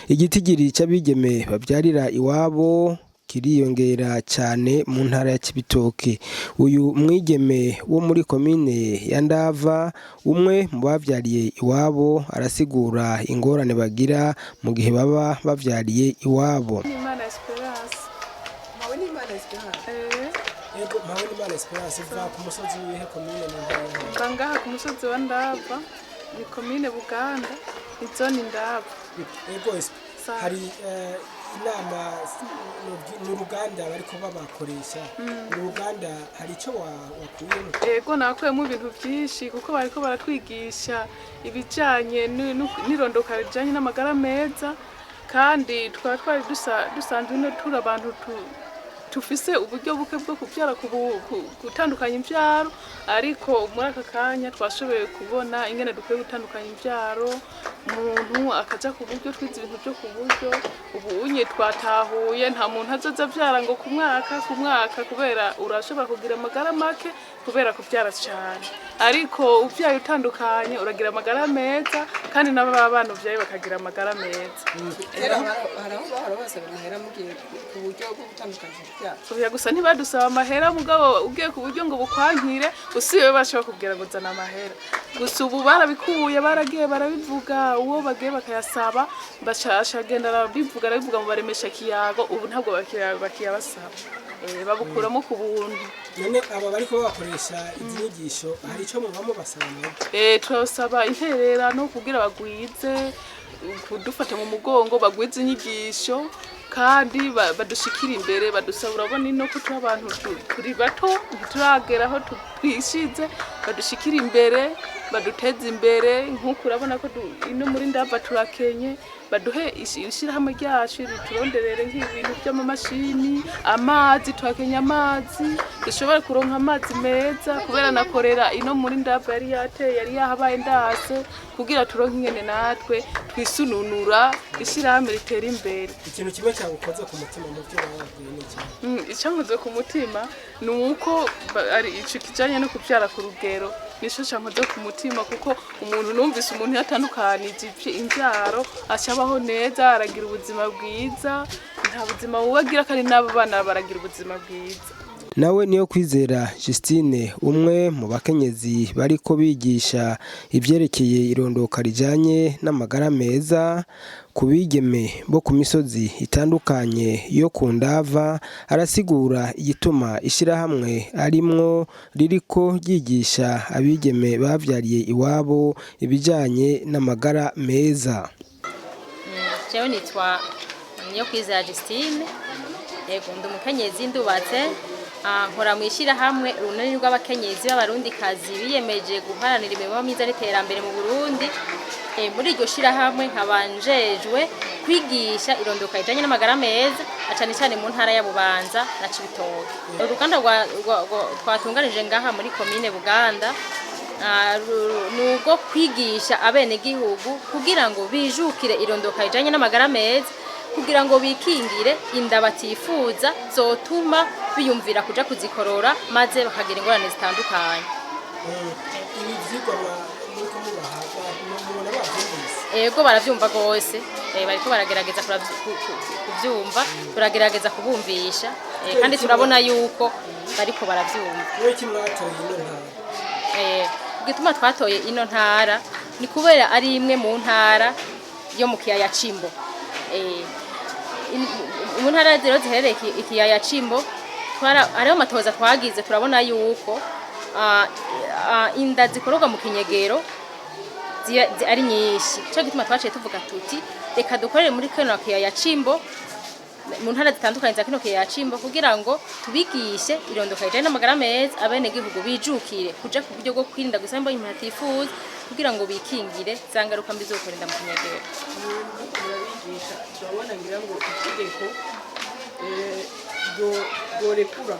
Igitigiri c'abigeme bavyarira iwabo kiriyongera cane mu ntara ya Cibitoke. Uyu mwigeme wo muri komine ya Ndava, umwe mu bavyariye iwabo, arasigura ingorane bagira mu gihe baba bavyariye iwabo. Imana Esperance. Mpawe n'Imana Esperance. Eh. Yego, Mpawe n'Imana Esperance, uva ku musozi wihe komine mu ntara? Mba ngaha ku musozi wa Ndava, ni komine Buganda, ni zone Ndava. Yego, Espe. Sa- Hari inama ni uruganda bariko babakoresha. Uruganda hari ico wakuyemo? Ego, nakuyemo ibintu byinshi kuko bariko baratwigisha ibijanye n'irondoka rijanye n'amagara meza, kandi tukaba twari dusanzwe no turi abantu tufise uburyo buke bwo kubyara, gutandukanya imvyaro, ariko muri aka kanya twashoboye kubona ingene dukwiye gutandukanya imvyaro, umuntu akaja ku buryo twize ibintu byo ku buryo ubu unye twatahuye nta muntu azoza avyara ngo ku mwaka ku mwaka, kubera urashobora kugira amagara make kubera kuvyara cane, ariko uvyaye utandukanye uragira amagara meza, kandi n'abana uvyaye bakagira amagara meza. Kera hari aho bahora basaba amahera mugiye ku buryo bwo gutandukanya urubyaro? Oya, gusa ntibadusaba amahera, mugabo ugiye ku buryo ngo bukwankire usibe bashobora kubwira ngo zana amahera. Gusa ubu barabikuye, baragiye barabivuga, uwo bagiye bakayasaba bashasha agenda arabivuga, arabivuga mu baremesha kiyago, ubu ntabwo bakiyabasaba. Babukuramo ku buntu. None aba bariko babakoresha izi nyigisho, hari ico muba mubasaba mwebwe? Turabasaba intererano kugira bagwize kudufata mu mugongo, bagwize inyigisho kandi badushikire imbere, badusaba. Urabona ino ko turi abantu turi bato, ntituragera aho twishize, badushikire imbere, baduteze imbere. Nk'uko urabona ko ino muri Ndava turakenye, baduhe ishirahamwe ryacu rituronderere nk'ibintu by'amamashini, amazi turakenye, amazi dushobore kuronka amazi meza, kubera na korera ino muri Ndava yari yateye, yari yahabaye ndase, kugira turonke ingene natwe twisununura, ishirahamwe ritera imbere. Ikintu kimwe cyagukoze ku mutima mu byo bababwiye ni iki? Icyankoze ku mutima ni uko ari ico kijanye no kuvyara ku rugero, nico cankoze ku mutima, kuko umuntu numvise umuntu yatandukanije imvyaro acabaho neza, aragira ubuzima bwiza, nta buzima bubi agira, kandi n'abo bana baragira ubuzima bwiza. Nawe niyo kwizera Justine, umwe mu bakenyezi bariko bigisha ivyerekeye irondoka rijanye n'amagara meza ku bigeme bo ku misozi itandukanye yo ku Ndava, arasigura igituma ishirahamwe arimwo ririko ryigisha abigeme bavyariye iwabo ibijanye n'amagara meza. Jewe nitwa Niyokwizera Justine. Yego, ndi umukenyezi, ndubatse. Nkora mu ishyirahamwe Urunani rw'Abakenyezi b'Abarundikazi biyemeje guharanira imibereho myiza n'iterambere mu Burundi. Muri iryo shirahamwe nkaba njejwe kwigisha irondoka rijanye n'amagara meza, cane cyane mu ntara ya Bubanza na Cibitoke. Uruganda twatunganije ngaha muri komine Buganda ni urwo kwigisha abenegihugu kugira ngo bijukire irondoka rijanye n'amagara meza, kugira ngo bikingire inda batifuza zotuma biyumvira kuja kuzikorora, maze bakagira ingorane zitandukanye. Ibi vyigwa muriko mubaha, mubona bavyumvise? Ego, baravyumva rwose. Bariko baragerageza kuvyumva, turagerageza kubumvisha, kandi turabona yuko bariko baravyumva. Wowe iki mwatoye ino ntara? Igituma twatoye ino ntara ni kubera ari imwe mu ntara yo mu kiyaya c'Imbo. Mu ntara rero ziherereye ikiyaya c'Imbo, hariho amatoza twagize, turabona yuko inda zikororwa mu kinyegero ari nyinshi. Cyo gituma twaciye tuvuga tuti reka dukorere muri kino kiyaya c'Imbo, mu ntara zitandukanye za kino kiyaya c'Imbo, kugira ngo tubigishe irondoka rijanye n'amagara meza, abenegihugu bijukire kuja ku buryo bwo kwirinda gusama imba umuntu atifuza, kugira ngo bikingire za ngaruka mbi zo kurinda mu kinyegero. Murabigisha, turabona ngira ngo itegeko ryorekura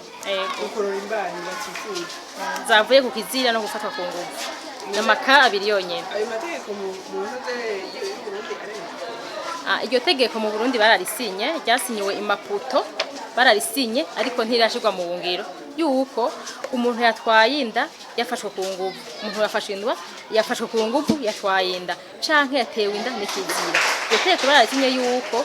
gukorora imbanyi batifuza zavuye ku kizira no gufatwa ku nguvu, ni amaka abiri yonyene. Ayo mategeko mu ntuze y'Uburundi aremewe? Iryo tegeko mu Burundi bararisinye, ryasinyiwe i Maputo, bararisinye, ariko ntirashirwa mu ngiro. Yuko umuntu yatwaye inda yafashwe ku nguvu, umuntu yafashwe inda, yafashwe ku nguvu, yatwaye inda canke yatewe inda n'ikizira. Iryo tegeko bararisinye yuko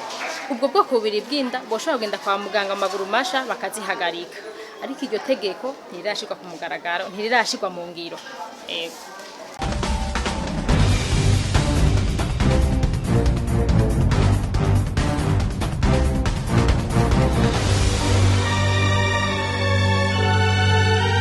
ubwo bwoko bubiri bw'inda boshobora kugenda kwa muganga amaguru masha bakazihagarika, ariko iryo tegeko ntirirashirwa ku mugaragaro, ntirirashirwa mu ngiro. Ego.